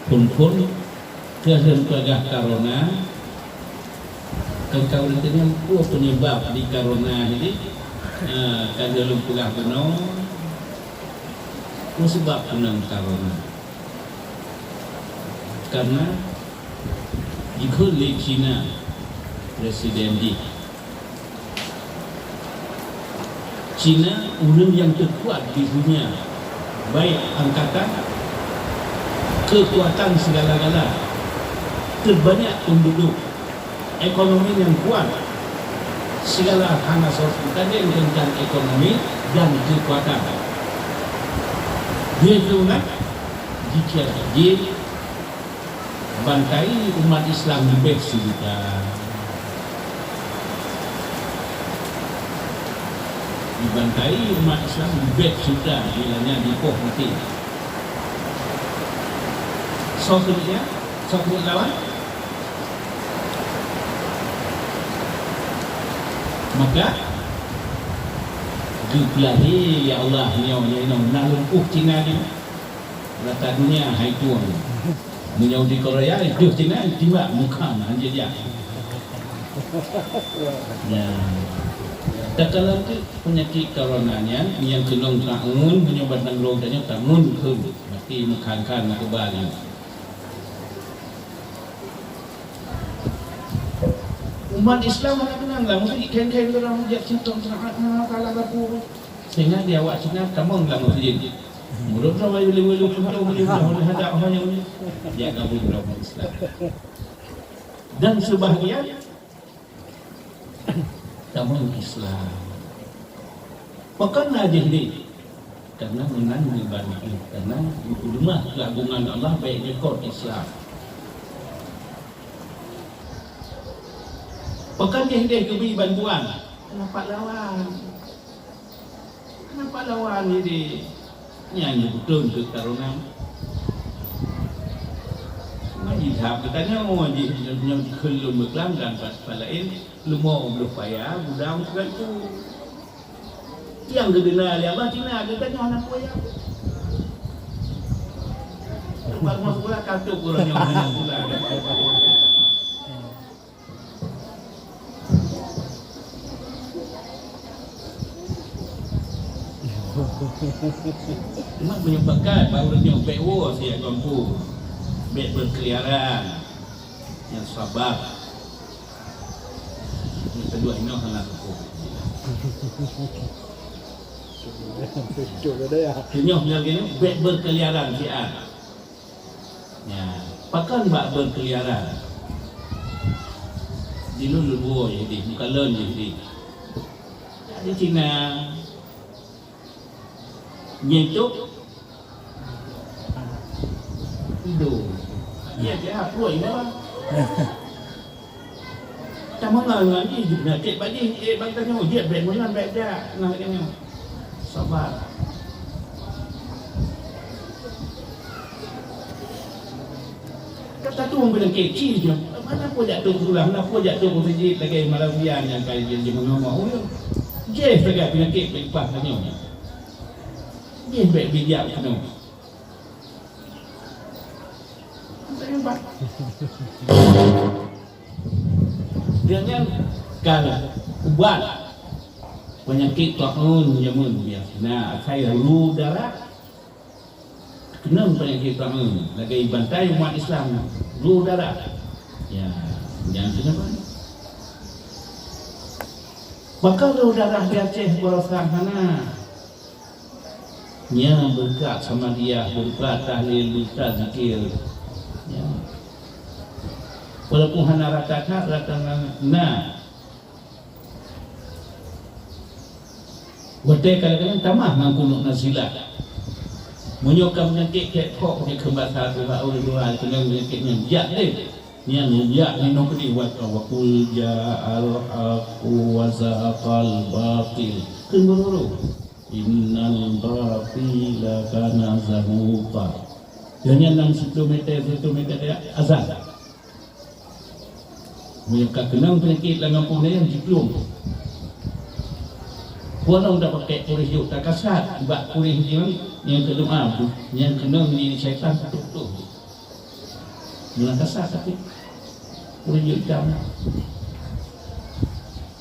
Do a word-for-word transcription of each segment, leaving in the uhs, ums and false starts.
Phôn-phôn, keu lôn peugah corona, kan ka ureuëng tanyong peue penyebab di corona ini, eh, ka lôn peugah bunoe, peue sabab keunong corona. Karena jikheun lé Cina, presiden jih, Cina ureuëng nyang teukuat di dunia, baik angkatan, keukuatan segala-gala, terbanyak penduduk, ekonomi nyang kuat, segala hana soe teuntadeng tentang ekonomi dan keukuatan. Di dunia, jika jih bantai umat Islam leubeh sijuta. Dibantai umat Islam leubeh sijuta, bila nyan jipoh maté. Soe keuneuk nyan? Soe keuneuk lawan? Maka, geupeulahé lé Allah nyoe, nyoe, nyoe, na lumpuh Cina nyoe. Rata dunia hai tueng. Meunyoe di Korea, deuh Cina, timbak muka hanjeuet jak. Ya. Takalon tu penyakit corona nyan, nyang keunong taun, meunyoe batang droe tanyoe taun kheun, mati meukan-kan meukeubah nyan. Umat Islam hana keunong lah, mesti khen-khen orang jak sintong sangat, hana kalah laku. Sehingga di awak Cina tamong lam masjid. Mulut dah bayu lima puluh puluh tahun, lima puluh tahun hadap orang yang ni. Dia gabung dalam Islam. Dan sebahagian tamong Islam. Pakon na jih ni? Karena meunan dibantu. Karena lemah keagungan Allah baik di kot Islam. Pakon jih deh geubri bantuan? Kenapa lawan? Kenapa lawan jadi nyan beutôi keu karonan? Mari hab geutanyoe jih nyoe kheun lôn beuklam dan pat-pat laén leumo bloh paya gudang sigoe tu. Nyang geudeuna lé Allah Cina geutanyoe hana peue ya. Bak masuk pula katuk ureueng nyang hana pula. Mak meunyoe pakat bak ureueng nyoe bèk woe siat kampung, bèk beukeuliaran, nyang sabar. Nyang keudua inoe hana teupeu. Tujoh lagèe nyoe, bèk beukeuliaran siat. Ya, pakon bak beukeuliaran? Di lôn lôn woe Yahudi, meukalon Yahudi. Di Cina, nyetok, idong. Ya, ya, pruet inoe. Tamong ngon jih, jih peunyakét bak jih, eh, bak tanyoe, jih bèk meunan, bèk jak, nah, lagèe nyoe. Sabar. Ka tatueng peunyakét cit nyoe. Hana peue jak trok sikula, hana peue jak trok meuseujid lagèe Malaysia nyang ka jih, jih meunyoe, oh, ya. Jih sagai peunyakét bak tanyoe. Jih bèk bijak keunoe. Teurimong. Dia nyan ka ubat peunyakét taun jameun biasa. Nah, asai lu darah, keunong peunyakét taun, lagèe bantai umat Islam, lu darah. Ya, nyan kenapa? Maka lu darah di Aceh baroesa hana. Nyan beureukat samadiyah, beureukat tahlil, beureukat zikir. Nyan. Walaupun hana rata that, rata na, na. Watèe kadang-kadang tamah ngon kunut nazilah. Meunyoe ka meunyakét kèk kok, pakai keubasa Tuhan, ulèe Tuhan, keuneuk meunyakét nyan, jak deh. Nyan jak ninoe keudeh, wa qul ja'al haqqu wa zahaqal batil. Kheun meururu. Innal batila kana zahuqa. Nyan, nyan nam siplôh meter, siplôh meter dia azan. Meunyoe ka keunong peunyakét lam gampông nyan jiplueng. Pulang dak pakai kureh jok takasat, bak kureh nyan, nyang keunoe, nyang keunong di syaitan putôh-putôh. Meunan kasa tapi ureueng jeuet itam.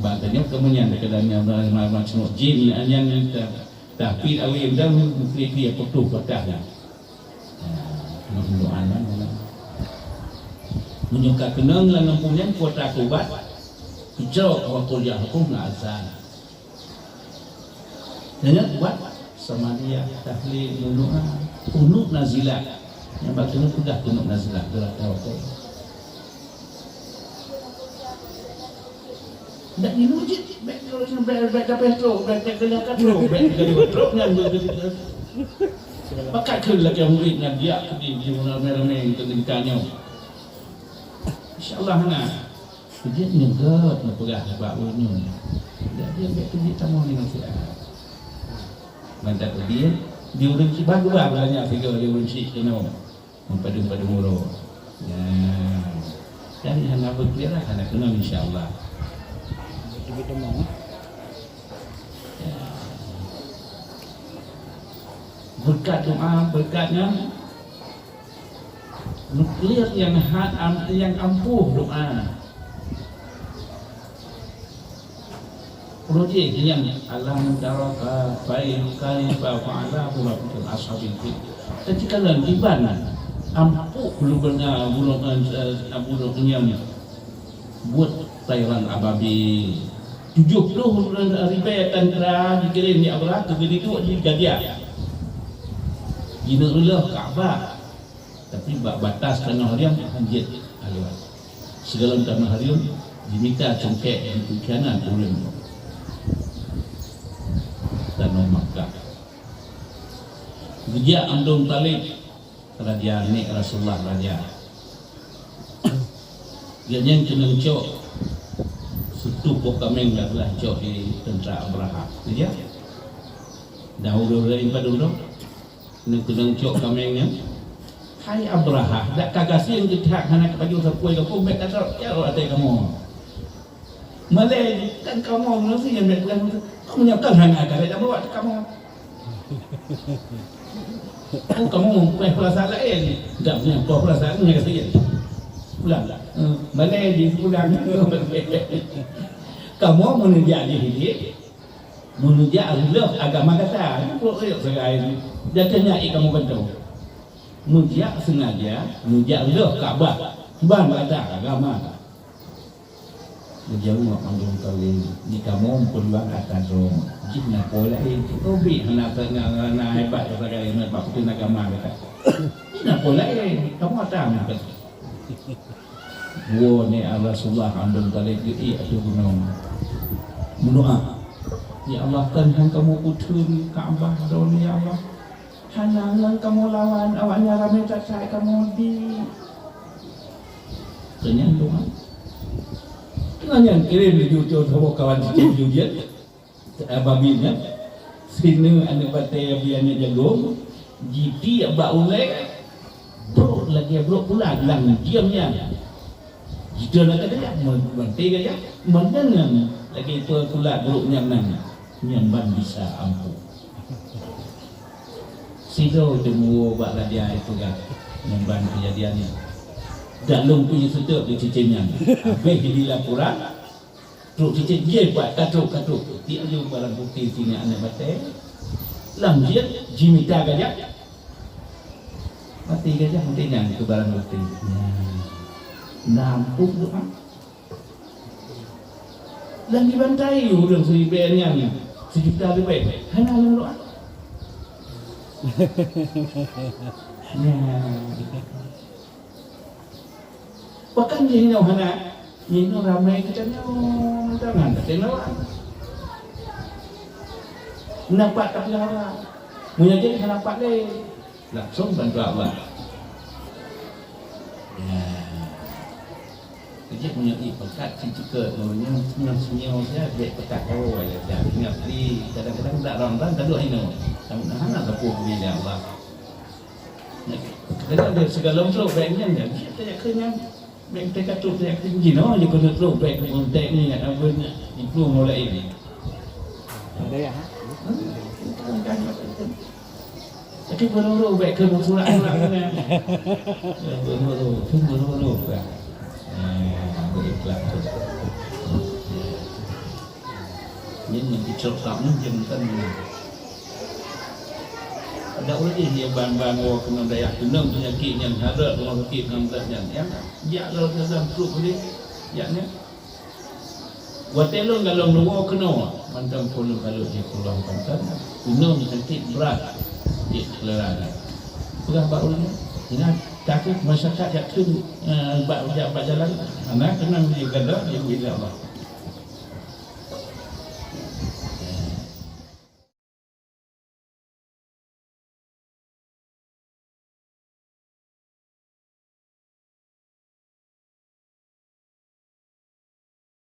Bak tanyoe keumeunyang keudanya macam jin nyan, nyan, nyan, tapi awi dan mesti dia putus patah dah. Nah, doa nan. Meunyoe ka keunong lam gampông nyan kuota kubat, icok waktu jak hukum na azan. Nyan buat samadiyah, tahlil, meundoa, kunut nazilah. Nyang bak kunut peugah kunut nazilah, geura tawakal. Dak ngilu cit, bèk, bèk, bèk tapéh trok, bèk, bèk keulah ka trok, bèk keulah trok nyan, bèk, bèk, bèk. Pakat keu lagèe murit nyan, jak keudéh di ramè-ramè keu tingkat nyoe. Insya Allah na. Jeuet nyoe gèt neupeugah bak ulôn nyoe. Dak jeuet bèk keu jeuet tamong nyoe siat. Mantap keu jeuet, di ureueng sibah dua beulanja sigoe di ureueng syiek keunoe. Meupadum-padum uroe. Nyan. Dan hana beukira, hana keunong, insya Allah. Ya. Beureukat doa, beureukat nyan, nuklir nyang hat am-, nyang ampuh doa. Uroe jih nyan, "Alam tara kai-, kaifa fa'ala bi rabbuka bi ashabil fil." Ketika nyan, iban ampuh lubeuna burung, eh, burung nyan buet tairan ababil. Tujoh ploh ribèe tentara jikirém di Abrahah keu geuduek di gajah. Jineuk reuloh Ka'bah. Tapi bak batas tanoh hareuem hanjeuet halal. Sigohlom tanoh hareuem jimita congkèk jipeukianat ureueng tanoh Makkah. Geujak Abdul Muthalib, raja, aneuk Rasulullah raja. Gobnyan keuneuk cok seutuh boh kaméng dak geulah cok di tentara Abrahah. Geujak. Dan ureueng laén padum droe. Neu keunong cok kaméng nyan. Hai Abrahah, dak ka gasien geutak hana ka pajoh sapeue gampông, bèk ka trok, ya, watèe kamoe. Malèe kan kamoe manusia nyang bèk peugah, kamoe nyang kan hana ka lé, dak bawa kamoe. Oh, kamoe meupeugah peurasaan laén. Dak punya peurasaan nyang gasien. Pulang. Eh, malèe jih pulang. Kamoe meuneuja jih hidup. Meuneuja reuloh agama gata, nyan brok rayek sagai nyan. Gata nyan ék kamoe gantoe. Meujak seungaja, meujak reuloh Ka'bah, ban gata agama. Geujaweueb Abdul Muthalib, "Di kamoe meupeuluang atra droe, jih na peue laén. Ubit hana, hana, hana hebat sagai nyan bak peue agama gata. Jih na peue laén, kamoe atra meukeue." Woe nyan Rasulullah Abdul Muthalib geuék ateueh gunong. Meudoa, "Ya Allah, kan han kamoe peutheun Ka'bah droeneuh, ya Allah. Hana ngon kamoe lawan, awaknyan ramé that-that kamoe di." Keunyan doa. Teungoh nyan kirém laju saboh kawan cicém laju jeuet. Ababil nyan, sineuk aneuk batèe bri aneuk jagông, jitiek bak ulèe, brok lagèe brok pulat lam jeuem nyan. Jiteuh lagèe gajah, meuntèe gajah, meunan lagèe peue pulat brok nyan nan, nyan ban bisa ampoh. Sidroe teumeuwoe bak raja itu kan, nyan ban keujadian nyan. Dak lôn pih seutôt di cicém nyan. Habéh di laporan, Trok cicém jih buat katrok-katrok. Tiek laju barang bukti sinyak aneuk batèe. Lam jeuet jimita gajah. Maté gajah maté nyan keu barang bukti. Nah. Nampôh doa. Lam jibantai ureueng siribèe nyan, sijuta leubèh. Hana lôn doa. Nah. Bahkan jih nyoe hana, jih nyoe ramé geutanyoe, tangan geutanyoe. Nampak tak peugah Allah. Meunyoe jadi hana pat lé, langsung bantu Allah. Ya. Jadi meunyoe ipeugah si ceukeut nyoe, nyoe, nyoe, nyoe saja, bèk peugah kawai saja. Ingat di, kadang-kadang dak Ramadan, ka duek inoe. Kamu hana sapeue bri lé Allah. Kadang ada segala trok bèk nyan, nyan. Dia tak yakin nyan. Bèk tak katrok, tak yakin. Jinoe je kena trok bèk pun tak ni, nak apa nak. Itu mulai ni. Ada ya, ha? Hmm. Tapi beuroro bèk keu meusurak-surak keunan. Beuroro, tu beuroro kan. Eh, berikhlas. Nyan nyang jicok kamu jangan kan. Ada ulih dia ban-ban wo keunoe dayah keunoe peunyakit nyan hareuet rumah sakit ngon zat nyan. Yang jak lom dalam truk ulih, jak nyan. Watèe lôn galom luwoe keunoe, mantong phôn lôn balot jih pulang Banten. Keunoe sakét brat, sakét keularan. Peugah bak ulôn, ingat, takot masyarakat jak kheun, eh, bak, jak bak jalan, hana keunong jih gadôh, jih bak Allah.